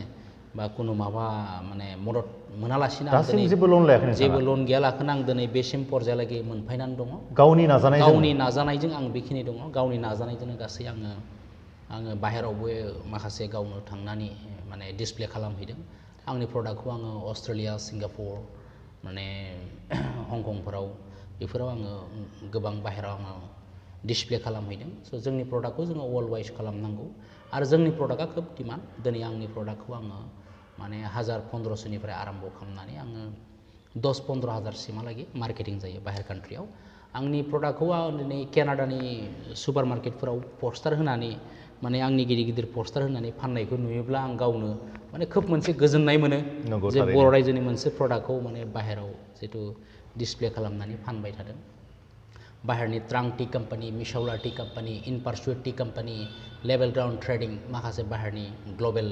B: बा खुनु माबा माने मदद मोनालासिनो जेबो लन गैयालाखैनो आं दिनै बेसिम पर्यायलागै मोनफैनानै दङ गावनि नाजानायजों आं बेखिनि दङ गावनि नाजानायजोंनो गासै आङो बाहेरावबो माखासे गावनो थांनानै माने डिसप्ले खालामहैदों आंनि प्रडाक्टखौ आङो अस्ट्रेलिया सिंगापुर माने हंकंफोराव बेफोराव आङो गोबां बाहेराव आङो डिसप्ले खालामहैदों स' जोंनि प्रडाक्टखौ जोङो वर्ल्ड वाइड खालामनांगौ आरो जोंनि प्रडाक्टआ खोब डिमान्ड दिनै आंनि प्रडाक्टखौ आङो माने 1000-1500निफ्राय आरम्भ खालामनानै आङो 10-15 हाजारसिमहालागै मार्केटिं जायो बाहेर कान्ट्रियाव आंनि प्रडाक्टखौ दिनै केनाडानि सुपार मार्केटफोराव पस्टार होनानै माने आंनि गिदिर गिदिर पस्टार होनानै फाननायखौ नुयोब्ला आं गावनो माने खोब मोनसे गोजोननाय मोनो जे बर' रायजोनि मोनसे प्रडाक्टखौ माने बाहेराव जितु डिसप्ले खालामनानै फानबाय थादों बाहेरनि ट्रांक टी कम्पानि मिशावला tea company in pursuit tea company level ground trading माखासे बाहेरनि ग्लबेल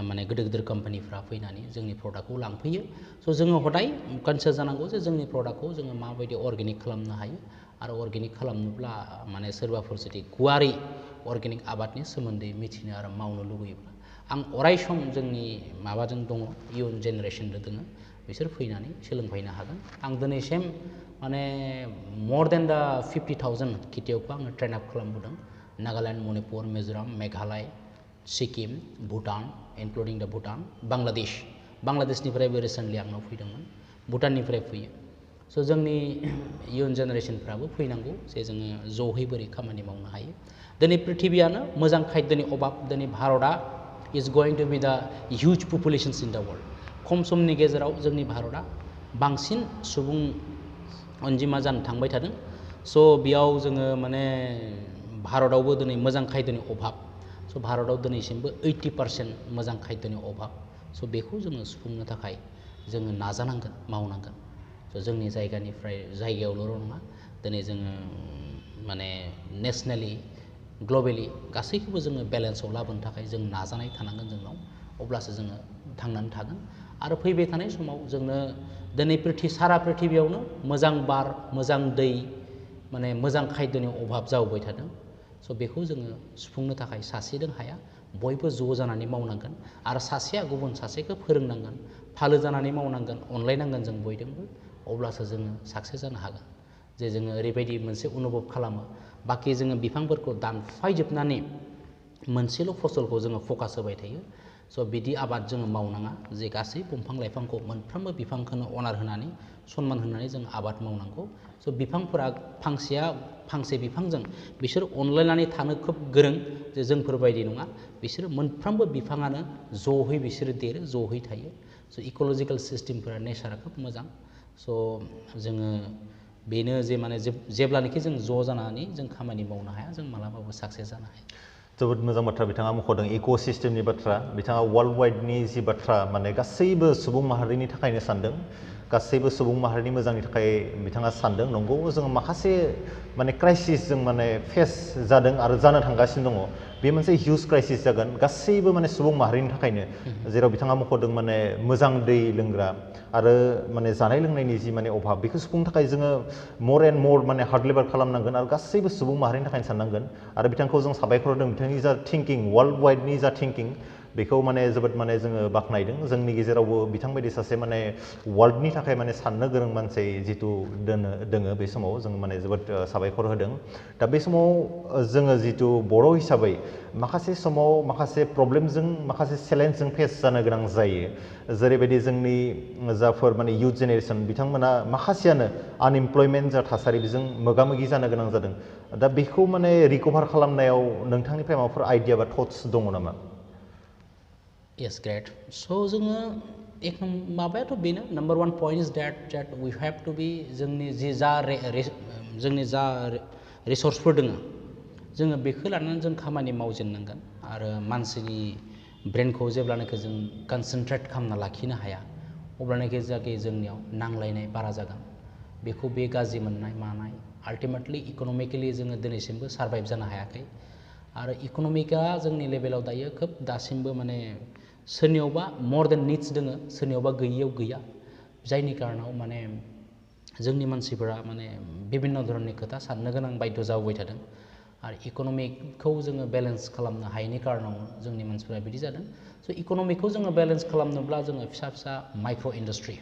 B: माने गिदिर गिदिर कम्पानिफ्रा फैनानै जोंनि प्रडाक्टखौ लांफैयो स' जोङो हदाय कनसियास जानांगौ जे जोंनि प्रडाक्टखौ जोङो माबायदि अर्गेनिक खालामनो हायो आरो अर्गेनिक खालामनोब्ला माने सोरबाफोर जुदि गुवारै अर्गेनिक आबादनि सोमोन्दै मिथिनो आरो मावनो लुगैयोब्ला आं अराय सम जोंनि माबाजों दङ इयुन जेनेरेसनजों दङ बिसोर फैनानै सोलोंफैनो हागोन आं दिनैसिम माने मर देन दा 50,000 खेथियकखौ आङो ट्रेन आप खालामबोदों नागालेण्ड मणिपुर मिज'राम मेघालय सिक्किम भुटान इनक्लुडिं दा भुटान बांलादेशनिफ्रायबो रिसेन्टलि आंनाव फैदोंमोन भुटाननिफ्राय फैयो स' जोंनि इयुन जेनेरेसनफ्राबो फैनांगौ जे जोङो ज'है बोरै खामानि मावनो हायो दिनै प्रिथिबियानो मोजां खाद्यनि अभाब दिनै भारतआ इज गयिं टु बि दा हिउज पपुलेशन्स इन दा वर्ल्ड खम समनि गेजेराव जोंनि भारतआ बांसिन सुबुं अनजिमा जानो थांबाय थादों स' बेयाव जोङो माने भारतआवबो दिनै मोजां खाद्यनि अभाब स' भारतआव दिनैसिमबो 80% मोजां खाद्यनि अभाब स' बेखौ जोङो सुफुंनो थाखाय जोङो नाजानांगोन मावनांगोन स' जोंनि जायगायावल' नङा दिनै जोङो माने नेसनेलि ग्लबेलि गासैखौबो जोङो बेलेन्सआव लाबोनो थाखाय जों नाजानाय थानांगोन जोंनाव अब्लासो जोङो थांनानै थागोन आरो फैबाय थानाय समाव जोंनो दिनै सारा प्रिथिबियावनो मोजां बार मोजां दै माने मोजां खाद्यनि अभाब जाबोबाय थादों स' बेखौ जोङो सुफुंनो थाखाय सासेजों हाया बयबो ज' जानानै मावनांगोन आरो सासेया गुबुन सासेखौ फोरोंनांगोन फालो जानानै मावनांगोन अनलायनांगोन जों बयजोंबो अब्लासो जोङो साक्सेस जानो हागोन जे जोङो ओरैबायदि मोनसे अनुभब खालामो बाखि जोङो बिफांफोरखौ दानफायजोबनानै मोनसेल' फसलखौ जोङो फकास होबाय थायो स' बिदि आबाद जोङो मावनाङा जे गासै दंफां लाइफांखौ मोनफ्रोमबो बिफांखौनो अनार होनानै सनमान होनानै जों आबाद मावनांगौ स' बिफांफोरा फांसे बिफांजों बिसोर अनलायनानै थानो खोब गोरों जे जोंफोरबायदि नङा बिसोरो मोनफ्रोमबो बिफाङानो ज'है बिसोरो देरो ज'है थायो स' इक'लजिकेल सिस्टेमफोरा नेचारा खोब मोजां स' जोङो बेनो जे माने जेब्लानोखि जों ज' जानानै जों खामानि मावनो हाया जों मालाबाबो साक्सेस जानो हाया
A: जोबोद मोजां बाथ्रा बिथाङा मख'दों इक' सिस्टेमनि बाथ्रा बिथाङा वर्ल्ड वाइडनि जि बाथ्रा माने गासैबो सुबुं माहारिनि थाखायनो सानदों गासैबो सुबुं माहारिनि मोजांनि थाखाय बिथाङा सानदों नंगौ जोङो माखासे माने क्राइसिस जों माने फेस जादों आरो जानो थांगासिनो दङ बे मोनसे हिउज क्राइसिस जागोन गासैबो माने सुबुं माहारिनि थाखायनो जेराव बिथाङा मख'दों माने मोजां दै लोंग्रा आरो माने जानाय लोंनायनि जि माने अभाब बेखौ सुफुंनो थाखाय जोङो मर एन्ड मर माने हार्ड लेबार खालामनांगोन आरो गासैबो सुबुं माहारिनि थाखायनो साननांगोन आरो बिथांखौ जों साबायखर होदों बिथांनि जा थिंकिं वर्ल्ड वाइडनि जा थिंकिं बेखौ माने जोबोद माने जोङो बाख्नायदों जोंनि गेजेरावबो बिथांबायदि सासे माने वर्ल्डनि थाखाय माने साननो गोरों मानसि जिथु दोङो बे समाव जों माने जोबोद साबायखर होदों दा बे समाव जोङो जिथु बर' हिसाबै माखासे समाव माखासे प्रब्लेमजों माखासे चेलेन्जजों फेस जानो गोनां जायो जेरैबायदि जोंनि जाफोर माने इयुथ जेनेरेसन बिथांमोना माखासेयानो आनइमप्लयमेन्ट जा थासारि बेजों मोगा मोगि जानो गोनां जादों दा बेखौ माने रिकभार खालामनायाव नोंथांनिफ्राय माबाफोर आइडिया बा थट्स दङ नामा
B: Yes, great. So जोङो एक माबायाथ' बेनो number 1 point is that we have to be जोंनि जोंनि जा रिसोर्सफोर दङ जोङो बेखौ लानानै जों खामानि मावजेननांगोन आरो मानसिनि ब्रेनखौ जेब्लानाखि जों कनसेन्ट्रेट खालामना लाखिनो हाया अब्लानाखि जागे जोंनियाव नांलायनाय बारा जागोन बेखौ बे गाज्रि मोननाय मानाय आल्टिमेटलि इक'नमिकेलि जोङो दिनैसिमबो सार्भाइभ जानो हायाखै आरो इक'नमिकआ जोंनि लेभेलाव दायो खोब दासिमबो माने सोरनियावबा मर देन निड्स दोङो सोरनियावबा गैयियाव गैया जायनि कारनाव माने जोंनि मानसिफोरा माने बिभिन्न धरननि खोथा साननो गोनां बायध' जाबोबाय थादों आरो इक'नमिकखौ जोङो बेलेन्स खालामनो हायैनि कारनाव जोंनि मानसिफोरा बिदि जादों स' इक'नमिकखौ जोङो बेलेन्स खालामनोब्ला जोङो फिसा फिसा माइक्र' इन्डास्ट्रि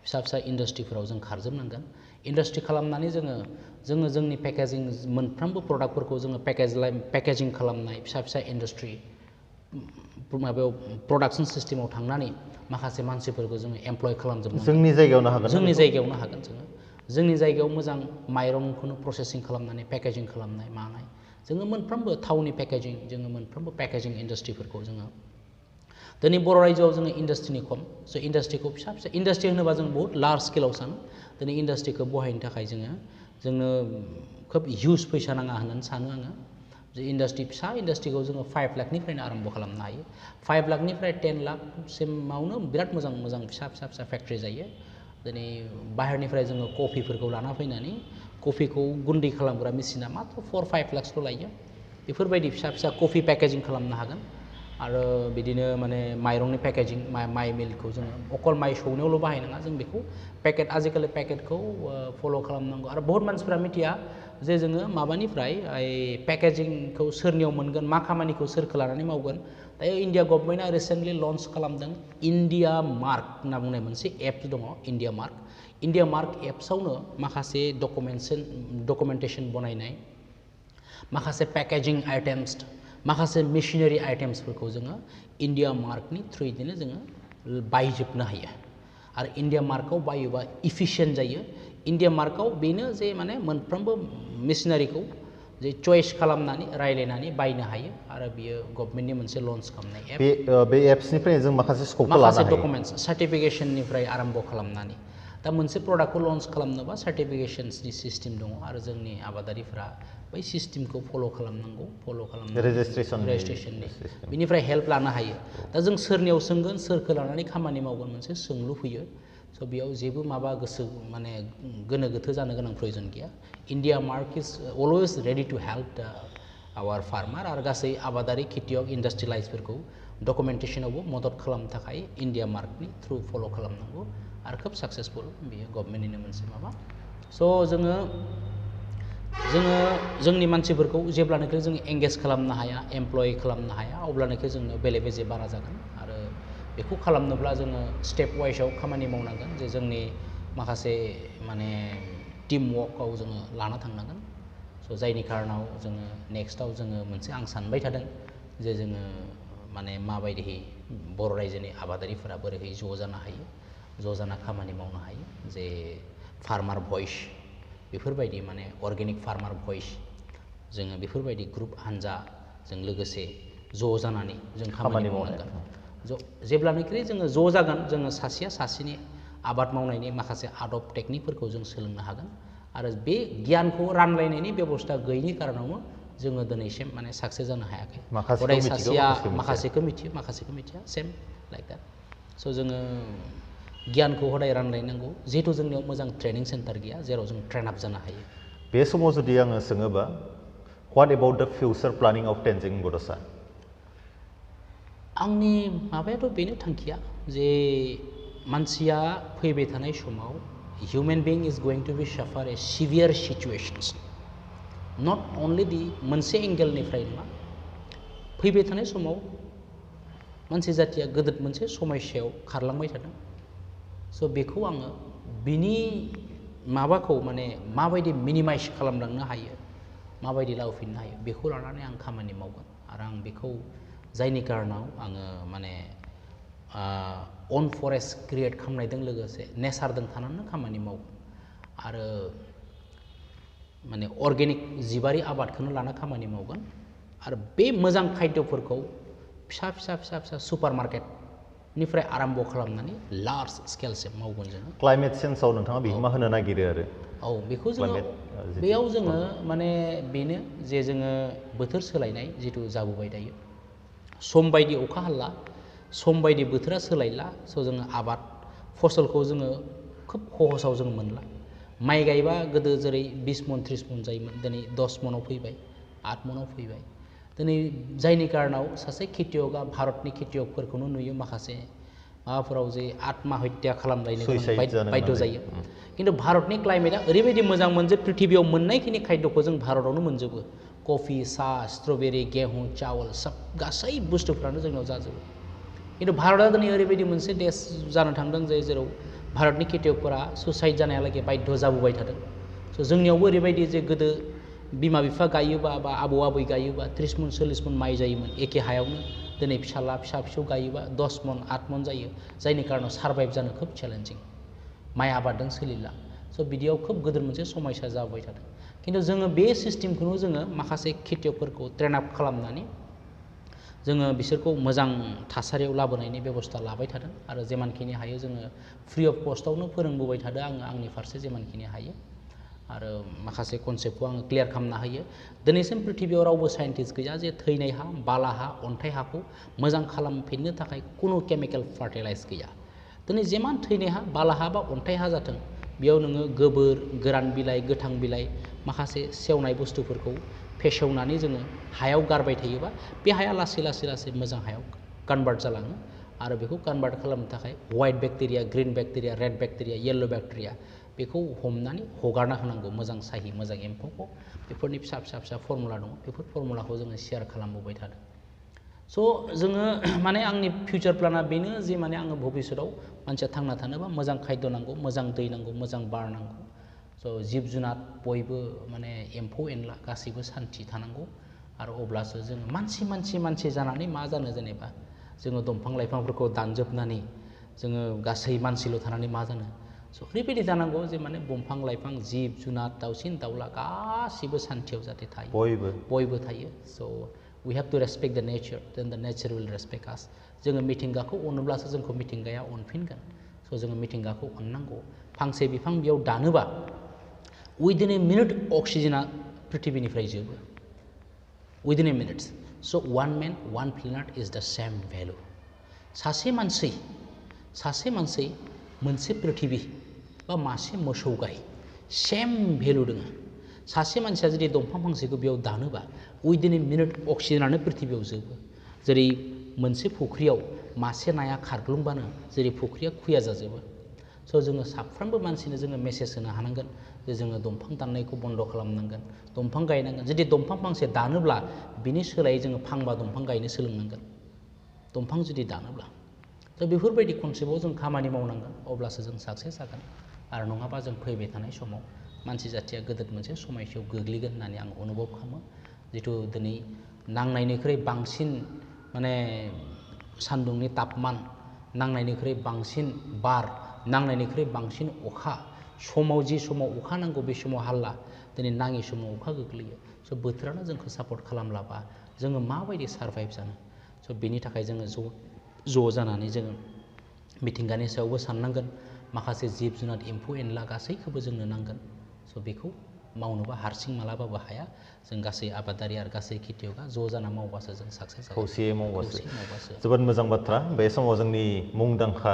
B: फिसा फिसा इन्डास्ट्रिफोराव जों खारजोबनांगोन इन्डास्ट्रि खालामनानै जोङो जोंनि पेकेजिं मोनफ्रोमबो प्रडाक्टफोरखौ जोङो पेकेजिं खालामनाय फिसा फिसा इन्डास्ट्रि माबायाव प्रडाक्सन सिस्टेमाव थांनानै माखासे मानसिफोरखौ जोङो एमप्लय खालामजोबनांगोन जोंनि जायगायावनो हागोन जोंनि जायगायाव मोजां माइरंखौनो प्रसेसिं खालामनानै पेकेजिं खालामनाय मानाय जोङो मोनफ्रोमबो थावनि पेकेजिं जोङो मोनफ्रोमबो पेकेजिं इन्डास्ट्रिफोरखौ जोङो दिनै बर' रायजोआव जोङो इन्डास्ट्रिनि खम स' इन्डास्ट्रिखौ फिसा फिसा इन्डास्ट्रि होनोबा जों बहुत लार्ज स्केलाव सानो दिनै इन्डास्ट्रिखौ बहायनो थाखाय जोंनो खोब हिउज फैसा नाङा होननानै सानो आङो जे इन्डास्ट्रि फिसा इन्डास्ट्रिखौ जोङो 5 लाखनिफ्रायनो आरम्भ खालामनो हायो 5 लाखनिफ्राय 10 लाखसिमावनो बिराद मोजां मोजां फिसा फिसा फिसा फेक्ट्रि जायो दिनै बाहेरनिफ्राय जोङो कफिफोरखौ लाना फैनानै कफिखौ गुन्दै खालामग्रा मेसिना मात्र 4-5 लाखसल' लायो बेफोरबायदि फिसा फिसा कफि पेकेजिं खालामनो हागोन आरो बिदिनो माने माइरंनि पेकेजिं माइ मिलखौ जोङो अकल माइ सौनायावल' बाहायनाङा जों बेखौ पेकेट आजिखालि पेकेटखौ फल' खालामनांगौ आरो बहुत मानसिफ्रा मिथिया जे जोङो माबानिफ्राय पेकेजिंखौ सोरनियाव मोनगोन मा खामानिखौ सोरखौ लानानै मावगोन दायो इन्डिया गभर्नमेन्टआ रिसेन्टलि लन्च खालामदों इन्डिया मार्क होनना बुंनाय मोनसे एप्स दङ इन्डिया मार्क एप्सआवनो माखासे डकुमेन्टेसन बनायनाय माखासे पेकेजिं आइटेम्स माखासे मेसिनारि आइटेम्सफोरखौ जोङो इन्डिया मार्कनि थ्रुयैनो जोङो बायजोबनो हायो आरो इन्डिया मार्कआव बायोबा इफिसियेन्ट जायो इन्डिया मार्कआव बेनो जे माने मोनफ्रोमबो मेसिनारिखौ जे चयस खालामनानै रायलायनानै बायनो हायो आरो बियो गभर्नमेन्टनि मोनसे लन्च खालामनाय एप
A: बे एप्सनिफ्राय जों माखासे स्कपखौ लानो
B: माखासे
A: हायो
B: डकुमेन्ट्स सार्टिफिकेसननिफ्राय आरम्भ खालामनानै दा मोनसे प्रडाक्टखौ लन्च खालामनोबा सार्टिफिकेसनसनि सिस्टेम दङ आरो जोंनि आबादारिफ्रा बै सिस्टेमखौ फल' खालामनांगौ रेजिस्ट्रेसननि बिनिफ्राय हेल्प लानो हायो दा जों सोरनियाव सोंगोन सोरखौ लानानै खामानि मावगोन मोनसे सोंलु फैयो स' बेयाव जेबो माबा गोसो माने गोनो गोथो जानो गोनां प्रयजन गैया इन्डिया मार्क इज अलवेज रेडि टु हेल्प दा आवार फार्मार आरो गासै आबादारि खेथियक इन्डास्ट्रियेलाइजफोरखौ डकुमेन्टेसनावबो मदद खालामनो थाखाय इन्डिया मार्कनि थ्रु फल' खालामनांगौ आरो खोब साक्सेसफुल बेयो गभर्नमेन्टनिनो मोनसे माबा स' जोङो जोंनि मानसिफोरखौ जेब्लानोखि जों एंगेज खालामनो हाया एमप्लय खालामनो हाया अब्लानोखि जोंनो बेले बेजे बारा जागोन आरो बेखौ खालामनोब्ला जोङो स्टेप वाइसआव खामानि मावनांगोन जे जोंनि माखासे माने टिम वर्कआव जोङो लाना थांनांगोन स' जायनि कारनाव जोङो नेक्स्टआव जोङो मोनसे आं सानबाय थादों जे जोङो माने माबायदिहै बर' रायजोनि आबादारिफोरा बोरैहै ज' जानो हायो ज' जाना खामानि मावनो हायो जे फार्मार भइस बेफोरबायदि माने अर्गेनिक फार्मार भइस जोङो बेफोरबायदि ग्रुप हान्जाजों लोगोसे ज' जानानै जों खामानि मावनांगोन जेब्लानोखि जोङो ज' जागोन जोङो सासेया सासेनि आबाद मावनायनि माखासे आदब टेकनिकफोरखौ जों सोलोंनो हागोन आरो बे गियानखौ रानलायनायनि बेबस्था गैयैनि कारनावनो जोङो दिनैसिम माने साक्सेस जानो हायाखै हदाय सासेया माखासेखौ मिथियो माखासेखौ मिथिया सेम लाइक द्याट स' जोङो गियानखौ हदाय रानलायनांगौ जिहेथु जोंनियाव मोजां ट्रेनिं सेन्टार गैया जेराव जों ट्रेन आप जानो हायो
A: बे समाव जुदि आङो सोङोबा व्हाट एबाउट द फिउचार प्लानिं अफ टेनजिं बड'सा
B: आंनि माबायाथ' बेनो थांखिया जे मानसिया फैबाय थानाय समाव human being is going to be suffer a severe situations not only the मोनसे एंगेलनिफ्राय नङा फैबाय थानाय समाव मानसि जाथिया गोदोर मोनसे समस्यायाव खारलांबाय थादों स' बेखौ आङो बिनि माबाखौ माने माबायदि मिनिमाइज खालामलांनो हायो माबायदि लाबोफिननो हायो बेखौ लानानै आं खामानि मावगोन आरो आं बेखौ जायनि कारनाव आङो माने अन फरेस्ट क्रिएट खालामनायजों लोगोसे नेचारजों थानानै खामानि मावगोन आरो माने अर्गेनिक जिबारि आबादखौनो लाना खामानि मावगोन आरो बे मोजां खायद'फोरखौ फिसा फिसा फिसा फिसा सुपार मार्केटनिफ्राय आरम्भ खालामनानै लार्ज स्केलसिम मावगोन जोङो
A: क्लाइमेट चेन्जआव नोंथाङा बिहोमा होनो नागिरो आरो
B: औ बेखौ जोङो बेयाव जोङो माने बेनो जे जोङो बोथोर सोलायनाय जिथु जाबोबाय दायो सम बायदि अखा हाला सम बायदि बोथोरा सोलायला स' जोङो आबाद फसलखौ जोङो खोब सहसाव जों मोनला माइ गायबा गोदो जेरै 20 मन 30 मन जायोमोन दिनै 10 मनाव फैबाय 8 मनाव फैबाय दिनै जायनि कारनाव सासे खेथियकआ भारतनि खेथियकफोरखौनो नुयो माखासे माबाफोराव जे आत्महत्या खालामलायनो बाध्य जायो खिन्थु भारतनि क्लाइमेटआ ओरैबायदि मोजांमोन जे पृथिबियाव मोननायखिनि खायद'खौ जों भारतावनो मोनजोबो कफि साहा स्ट्रबेरि गेहूं चावल सब गासै बुस्थुफ्रानो जोंनाव जाजोबो खिन्थु भारतआ दिनै ओरैबायदि मोनसे देश जानो थांदों जे जेराव भारतनि खेथियकफोरा सुसाइड जानायालागै बाध्य जाबोबाय थादों स' जोंनियावबो ओरैबायदि जे गोदो बिमा बिफा गायोबा बा आबौ आबै गायोबा 30 मन 40 मन माइ जायोमोन एखे हायावनो दिनै फिसाला फिसा फिसौ गायोबा 10 मन 8 मन जायो जायनि कारनाव सारभाइभ जानो खोब चेलेन्जिं माइ आबादजों सोलिला स' बिदियाव खोब गोदोर मोनसे समस्या जाबाय थादों खिन्थु जोङो बे सिस्टेमखौनो जोङो माखासे खेथियकफोरखौ ट्रेन आप खालामनानै जोङो बिसोरखौ मोजां थासारियाव लाबोनायनि बेबस्था लाबाय थादों आरो जेमानखिनि हायो जोङो फ्रि अफ कस्टआवनो फोरोंबोबाय थादों आङो आंनि फारसे जेमानखिनि हायो आरो माखासे कनसेप्टखौ आङो क्लियार खालामना होयो दिनैसिम प्रिथिबियाव रावबो साइन्टिस्ट गैया जे थैनाय हा बाला हा अन्थाइ हाखौ मोजां खालामफिननो थाखाय खुनु केमिकेल फार्टिलाइज गैया दिनै जेमान थैनाय हा बाला हा बा अन्थाइ हा जाथों बेयाव नोङो गोबोर गोरान बिलाइ गोथां बिलाइ माखासे सेवनाय बुस्थुफोरखौ फेसेवनानै जोङो हायाव गारबाय थायोबा बे हाया लासै लासै लासै मोजां हायाव कनभार्ट जालाङो आरो बेखौ कनभार्ट खालामनो थाखाय white bacteria green bacteria red bacteria yellow' bacteria बेखौ हमनानै हगारना होनांगौ मोजां साहि मोजां एम्फौखौ बेफोरनि फिसा फिसा फिसा फर्मुला दङ बेफोर फर्मुलाखौ जोङो शेयार खालामबोबाय थादों स' जोङो माने आंनि फिउचार प्लाना बेनो जे माने आङो भबिष्यताव मानसिया थांना थानोबा मोजां खायद नांगौ मोजां दै नांगौ मोजां बार नांगौ स' जिब जुनार बयबो माने एम्फौ एनला गासैबो सान्थि थानांगौ आरो अब्लासो जोङो मानसि जानानै मा जानो जेनेबा जोङो दंफां लाइफांफोरखौ दानजोबनानै जोङो गासै मानसिल' थानानै मा जानो स' ओरैबायदि जानांगौ जे माने दंफां लाइफां जिब जुनार दाउसिन दाउला गासिबो सान्थियाव जाहाथे थायो बयबो थायो स' we have to respect the nature then the nature will respect us जोङो मिथिंगाखौ अनोब्लासो जोंखौ मिथिंगाया अनफिनगोन स' जोङो मिथिंगाखौ अननांगौ फांसे बिफां बेयाव दानोबा within a minute अक्सिजेना पृथिबिनिफ्राय जोबो within a minute so one man one planet is the same value सासे मानसि मोनसे पृथिबि बा मासे मोसौ गाय सेम भेलु दोङो सासे मानसिया जुदि दंफां फांसेखौ बेयाव दानोबा उइदिन ए मिनिट अक्सिजेनानो पृथिबियाव जोबो जेरै मोनसे फुख्रियाव मासे नाया खारग्लुंबानो जेरै फुख्रिया खुया जाजोबो स' जोङो साफ्रोमबो मानसिनो जोङो मेसेज होनो हानांगोन जे जोङो दंफां दाननायखौ बन्द खालामनांगोन दंफां गायनांगोन जुदि दंफां फांसे दानोब्ला बिनि सोलायै जोङो फांबा दंफां गायनो सोलोंनांगोन दंफां जुदि दानोब्ला थ' बेफोरबायदि कनसेप्टआव जों खामानि मावनांगोन अब्लासो जों साक्सेस जागोन आरो नङाबा जों फैबाय थानाय समाव मानसि जाथिया गोदोर मोनसे समस्यायाव गोग्लैगोन होननानै आं अनुभब खालामो जिथु दिनै नांनायनिख्रुइ बांसिन माने सान्दुंनि तापमान नांनायनिख्रुइ बांसिन बार नांनायनिख्रुइ बांसिन अखा समाव जि समाव अखा नांगौ बे समाव हाल्ला दिनै नाङि समाव अखा गोग्लैयो स' बोथोरानो जोंखौ सापर्ट खालामलाबा जोङो माबायदि सारभाइभ जानो स' बेनि थाखाय जोङो ज' जानानै जोङो मिथिंगानि सायावबो साननांगोन माखासे जिब जुनार एम्फौ एनला गासैखौबो जोंनो नांगोन स' बेखौ मावनोबा हारसिं मालाबाबो हाया जों गासै आबादारि आरो गासै खेथियगा ज' जाना मावबासो जों साक्सेस जागोन
A: खौसेयै मावबासो जोबोद मोजां बाथ्रा बे समाव जोंनि मुंदांखा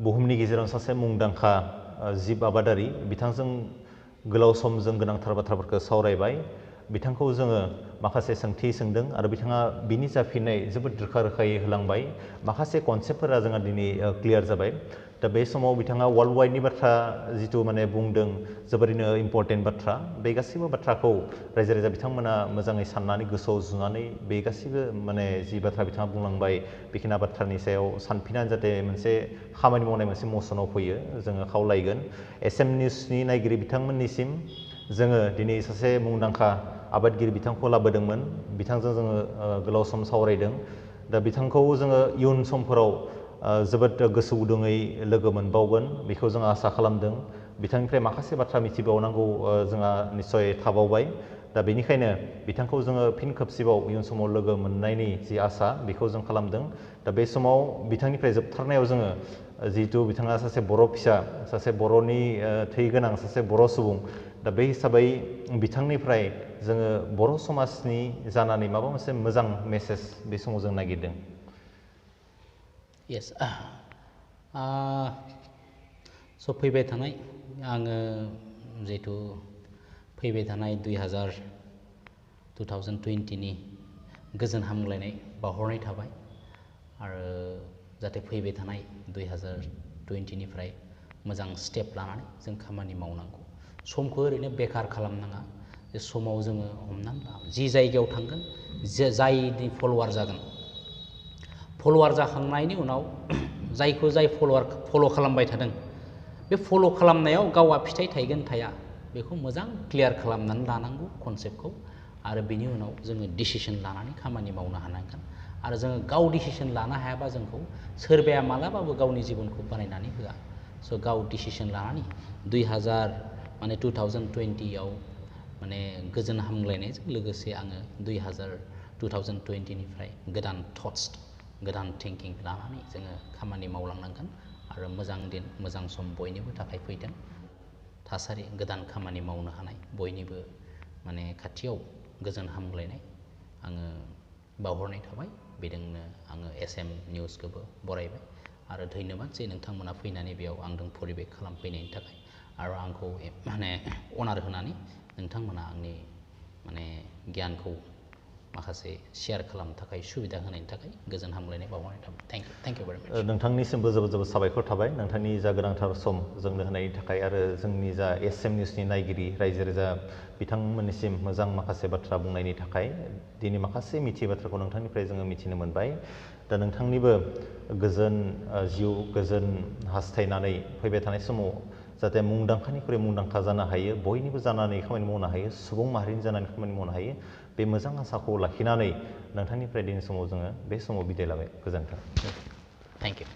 A: बुहुमनि गेजेराव सासे मुंदांखा जिब आबादारि बिथांजों गोलाव सम जों गोनांथार बाथ्राफोरखौ सावरायबाय बिथांखौ जोङो माखासे सोंथि सोंदों आरो बिथाङा बिनि जाफिननाय जोबोद रोखा रोखायै होलांबाय माखासे कनसेप्टफोरा जोंहा दिनै क्लियार जाबाय दा बे समाव बिथाङा वर्ल्ड वाइडनि बाथ्रा जिथु माने बुंदों जोबोरैनो इम्परटेन्ट बाथ्रा बे गासैबो बाथ्राखौ रायजो राजा बिथांमोना मोजाङै साननानै गोसोआव जुनानै बे गासैबो माने जि बाथ्रा बिथाङा बुंलांबाय बेखिनि बाथ्रानि सायाव सानफिननानै जाहाथे मोनसे खामानि मावनाय मोनसे मसनाव फैयो जोङो खावलायगोन SM निउसनि नायगिरि बिथांमोननिसिम जोङो दिनै सासे मुंदांखा आबादगिरि बिथांखौ लाबोदोंमोन बिथांजों जोङो गोलाव सम सावरायदों दा बिथांखौ जोङो इयुन समफोराव जोबोद गोसो गुदुङै लोगो मोनबावगोन बेखौ जों आसा खालामदों बिथांनिफ्राय माखासे बाथ्रा मिथिबावनांगौ जोंहा निस्सय थाबावबाय दा बेनिखायनो बिथांखौ जोङो फिन खेबसेबाव इयुन समाव लोगो मोननायनि जि आसा बेखौ जों खालामदों दा बे समाव बिथांनिफ्राय जोबथारनायाव जोङो जिहेतु बिथाङा सासे बर' फिसा सासे बर'नि थै गोनां सासे बर' सुबुं दा बे हिसाबै बिथांनिफ्राय जोङो बर' समाजनि जानानै माबा मोनसे मोजां मेसेज बे समाव जों नागिरदों
B: येस स' फैबाय थानाय आङो जिहेथु फैबाय थानाय 2020नि गोजोन हामलायनाय बावहरनाय थाबाय आरो जाहाथे फैबाय थानाय 2020निफ्राय मोजां स्टेप लानानै जों खामानि मावनांगौ समखौ ओरैनो बेखार खालामनाङा बे समाव जोङो हमनानै ला जि जायगायाव थांगोन जायनि फल'वार जागोन फल'वार जाखांनायनि उनाव जायखौ जाय फल' खालामबाय थादों बे फल' खालामनायाव गावआ फिथाइ थायगोन थाया बेखौ मोजां क्लियार खालामनानै लानांगौ कनसेप्टखौ आरो बेनि उनाव जोङो डिसिसन लानानै खामानि मावनो हानांगोन आरो जोङो गाव डिसिसन लानो हायाबा जोंखौ सोरबाया मालाबाबो गावनि जिबनखौ बानायनानै होआ स' गाव डिसिसन लानानै 2020आव माने गोजोन हामलायनायजों लोगोसे आङो 2020निफ्राय गोदान थट्स गोदान थिंकिं लानानै जोङो खामानि मावलांनांगोन आरो मोजां दिन मोजां सम बयनिबो थाखाय फैदों थासारि गोदान खामानि मावनो हानाय बयनिबो माने खाथियाव गोजोन हामग्लायनाय आङो बावहरनाय थाबाय बेजोंनो आङो एसएम निउसखौबो बरायबाय आरो धन्यबाद जे नोंथांमोना फैनानै बेयाव आंजों परिबेक खालामफैनायनि थाखाय आरो आंखौ माने अनार होनानै नोंथांमोना आंनि माने गियानखौ माखासे शेयार खालामनो थाखाय सुबिदा होनायनि थाखाय गोजोन हामलायनाय बावहरनाय थाबाय थेंक इउ भेरि माच
A: नोंथांनिसिमबो जोबोद जोबोद साबायखर थाबाय नोंथांनि जा गोनांथार सम जोंनो होनायनि थाखाय आरो जोंनि जा एसएम निउसनि नायगिरि रायजो राजा बिथांमोननिसिम मोजां माखासे बाथ्रा बुंनायनि थाखाय दिनै माखासे मिथियै बाथ्राखौ नोंथांनिफ्राय जोङो मिथिनो मोनबाय दा नोंथांनिबो गोजोन जिउ गोजोन हास्थायनानै फैबाय थानाय समाव जाहाथे मुंदांखानिख्रुइ मुंदांखा जानो हायो बयनिबो जानानै खामानि मावनो हायो सुबुं माहारिनि जानानै खामानि मावनो हायो बे मोजां आसाखौ लाखिनानै नोंथांनिफ्राय दिनै समाव जोङो बे समाव बिदाय लाबाय गोजोन्थों
B: थेंक इउ